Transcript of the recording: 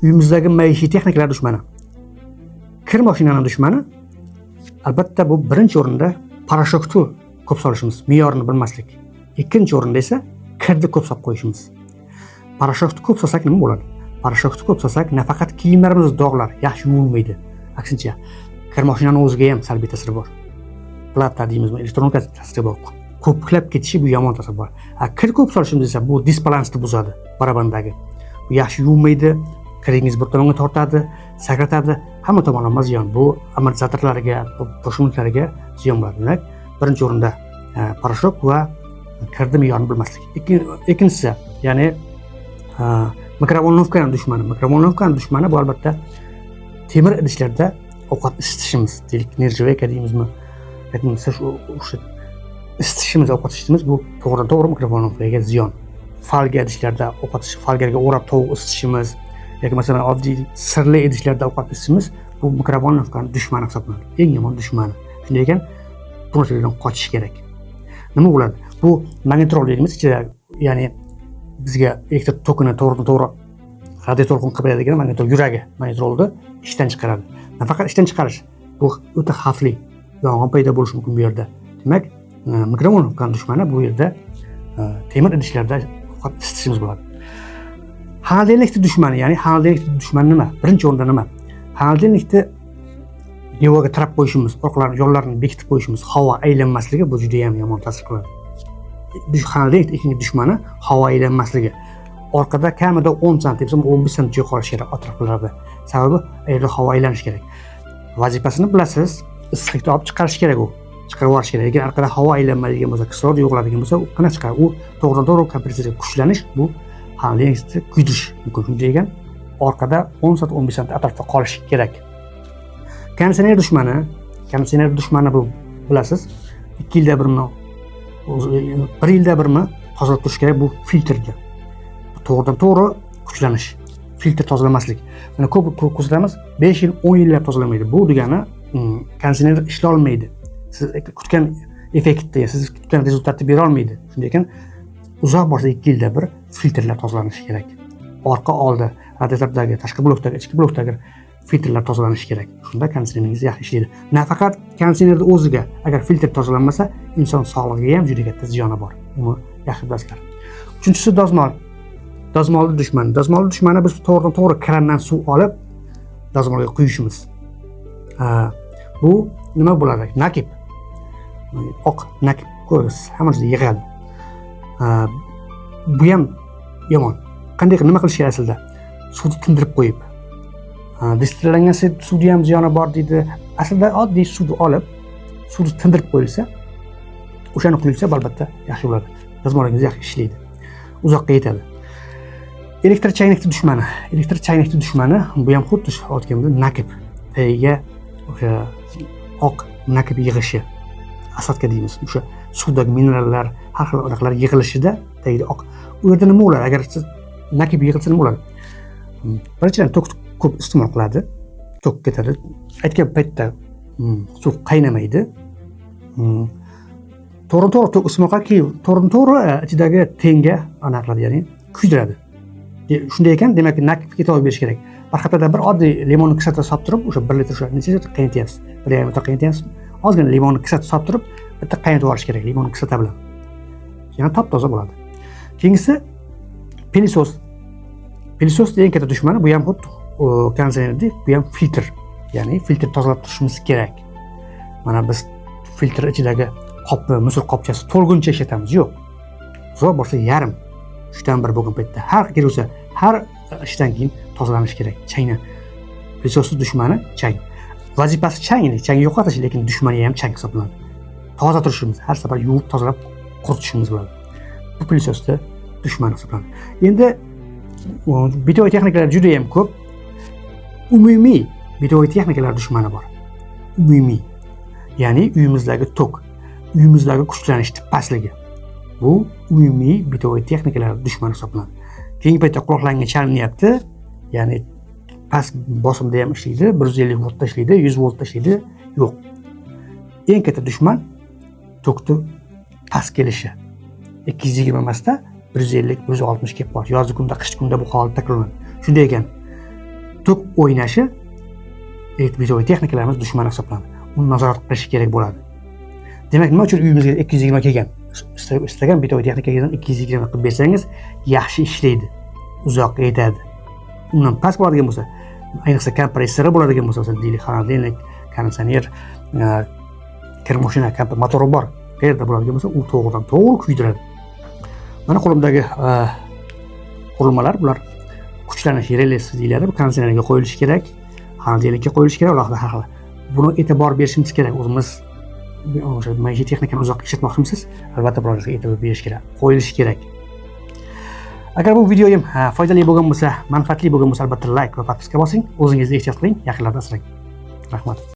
Uyimizdagi maishiy texnikalar dushmani. Kir mashinani dushmani albatta bu birinchi o'rinda порошок ni ko'p solishimiz, me'yorini bilmaslik. Ikkinchi o'rinda esa kirni ko'p solib qo'yishimiz. Порошок ni ko'p solsak nima bo'ladi? Порошок ni ko'p solsak nafaqat kiyimlarimiz dog'lar, yaxshi yuvilmaydi. Aksincha, kir mashinani o'ziga ham salbiy ta'siri bor. Plata deymizmi, elektronika ta'siri bor. Ko'piklab ketishi bu yomon ta'sir bor. Kir ko'p solishimiz esa bu disbalansni buzadi barabandagi. Bu yaxshi yuvilmaydi, kiringiz bir tomonga tortadi, sakratadi, hamma tomonlama ziyon. Bu amortizatorlarga, подшипник larga ziyon bo'ladi. Demak, birinchi o'rinda порошок va kirni me'yorini bilmaslik. Ikkinchisi, ya'ni микроволновка ni dushmani. Микроволновка ni dushmani bu albatta temir idishlarda ovqat isitishimiz, deylik, нержавейка deymizmi, yoki shu o'sha isitishimiz, ovqat isitishimiz bu to'g'ridan to'g'ri микроволновка ga ziyon. Folga idishlarda ovqat, folgaga o'rab tovuq isitishimiz yoki masalan oddiy sirli idishlarda ovqat isitishimiz bu микроволновка ni dushmani hisoblanadi. Eng yomon dushmani. Shunday ekan, bu narsalardan qochish kerak. Nima bo'ladi? Bu magnetrol deymiz, ichida, ya'ni bizga elektr tokini to'g'ridan to'g'ri radio to'lqin qilib beradigan magnetrol, yuragi magnetrolni ishdan chiqaradi. Nafaqat ishdan chiqarish, bu o'ta xavfli, yong'in paydo bo'lishi mumkin bu yerda. Demak, микроволновка ni dushmani bu yerda temir idishlarda ovqat isitishimiz bo'ladi. Холодильник ni dushmani, ya'ni холодильник ni dushmani nima? Birinchi o'rinda nima? Холодильник ni devorga tirab qo'yishimiz, orqalarini, yonlarini bekitib qo'yishimiz, havo aylanmasligi bu juda ham yomon ta'sir qiladi. Холодильник ikkinchi dushmani havo aylanmasligi. Orqada kamida 10 santim, 15 santim joy qolishi kerak atroflarda. Sababi yerda havo aylanishi kerak. Vazifasini bilasiz, issiqlikni olib chiqarish kerak u. Chiqarib yuborish kerak. Lekin orqada havo aylanmaydigan bo'lsa, kislorod yo'qoladigan bo'lsa, u qanaqa chiqadi? U to'g'ridan to'g'ri kompressorga kuchlanish, bu холодильник ni kuydirish mumkin. Shunday ekan, orqada 10 sant, 15 sant atrofda qolishi kerak. Konditsioner dushmani, konditsioner dushmani bu bilasiz, 2 yilda birmi, 1 yilda birmi tozalab turish kerak bu filtrni. To'g'ridan to'g'ri kuchlanish, filtr tozalamaslik. Mana ko'p ko'p kuzatamiz, 5 yil, 10 yillab tozalamaydi. Bu degani konditsioner ishlolmaydi. Siz kutgan effektni, siz kutgan результат ni bera olmaydi. Shunday ekan, uzoq borsa 2 yilda bir filtrlar tozalanishi kerak. Orqa oldi radiatordagi, tashqi blokdagi, ichki blokdagi filtrlar tozalanishi kerak. Shunda konditsioneringiz yaxshi ishlaydi. Nafaqat konditsionerni o'ziga, agar filtr tozalanmasa, inson sog'lig'iga ham juda katta ziyoni bor. Uni yaxshi bilasizlar. Uchinchisi dozmol. Dozmolni dushmani. Dozmolni dushmani biz to'g'ridan to'g'ri krandan suv olib dozmolga quyishimiz. Bu nima bo'ladi? Накипь. Oq накипь ko'rasiz, hamma narsa yig'adi. Bu ham yomon. Qanday qilib, nima qilish kerak aslida? Suvni tindirib qo'yib. Distillangan suvni ham ziyoni bor deydi. Aslida oddiy suvni olib, suvni tindirib qo'yilsa, o'shani quyilsa albatta yaxshi bo'ladi. Dazmolingiz yaxshi ishlaydi. Uzoqqa yetadi. Elektr chaynikni dushmani. Elektr chaynikni dushmani bu ham xuddi shu aytganimdek накипь. Tagiga o'sha oq накипь yig'ishi. Осадка deymiz. O'sha suvdagi minerallar, har xil anaqalar yig'ilishida tagida oq. U yerda nima bo'ladi? Agar siz накипь yig'ilsa nima bo'ladi? Birinchidan tok ko'p iste'mol qiladi. Tok ketadi. Aytgan paytda suv qaynamaydi. To'g'ridan to'g'ri tok iste'mol qiladi, keyin to'g'ridan to'g'ri ichidagi tenga anaqa qiladi, ya'ni kuydiradi. Shunday ekan, demak, накипь ga e'tibor berish kerak. Bir haftada bir oddiy limon kislota solib turib, o'sha 1 litr o'sha necha litr qaynatyapsiz? 1,5 litr qaynatyapsiz. Ozgina limon kislota solib turib, bitta qaynatib yuborish kerak limon kislota bilan. Yana top-toza bo'ladi. Keyingisi пылесос. Пылесос eng katta dushmani bu ham xuddi konditsionerdek, bu ham filtr. Ya'ni filtr tozalab turishimiz kerak. Mana biz filtr ichidagi qopni, мусор qopchasi to'lguncha ishlatamiz. Yo'q. Uzoq borsa yarim, uchdan bir bo'lgan paytda har kerak bo'lsa har ishdan keyin tozalanishi kerak. Changni. Пылесос ni dushmani chang. Vazifasi chang, chang yo'qotish, lekin dushmani ham chang hisoblanadi. Toza turishimiz, har safar yuvib, tozalab quritishimiz bo'ladi. Bu пылесос ni dushmani hisoblanadi. Endi бытовой texnikalar juda ham ko'p. Umumiy бытовой texnikalar dushmani bor. Umumiy. Ya'ni uyimizdagi tok, uyimizdagi kuchlanishni pastligi. Bu umumiy бытовой texnikalar dushmani hisoblanadi. Keyingi paytda quloqlarga chalinyapti, ya'ni past bosimda ham ishlaydi, 150 voltda ishlaydi, 100 voltda ishlaydi. Yo'q. Eng katta dushman tokni past kelishi. 220 emasda 150, 160 kelib qolishi. Yozgi kunda, qishki kunda bu holat takrorlanadi. Shunday ekan, Tok o'ynashi бытовой texnikalarimiz dushmani hisoblanadi. Uni nazorat qilish kerak bo'ladi. Demak, nima uchun uyimizga 220 kelgan? Istagan бытовой texnikadan 220 qilib bersangiz, yaxshi ishlaydi, uzoq yetadi. Undan past bo'ladigan bo'lsa, ayniqsa kompressori bo'ladigan bo'lsa, masalan, deylik, холодильник, konditsioner, kir mashina motori bor qayerda bo'ladigan bo'lsa, u to'g'ridan to'g'ri kuydiradi. Mana qo'limdagi qurilmalar, bular kuchlanish relesi deyiladi. Bu konditsionerga qo'yilishi kerak, холодильник ka qo'yilishi kerak, alohida har xil. Buni e'tibor berishimiz kerak. O'zimiz o'sha maishiy texnikani uzoq ishlatmoqchimisiz, albatta bularga e'tibor berish kerak, qo'yilishi kerak. Agar bu videoyim foydali bo'lgan bo'lsa, manfaatli bo'lgan bo'lsa, albatta layk va подписка bosing. O'zingizni ehtiyot qiling, yaqinlarni asrang. Rahmat.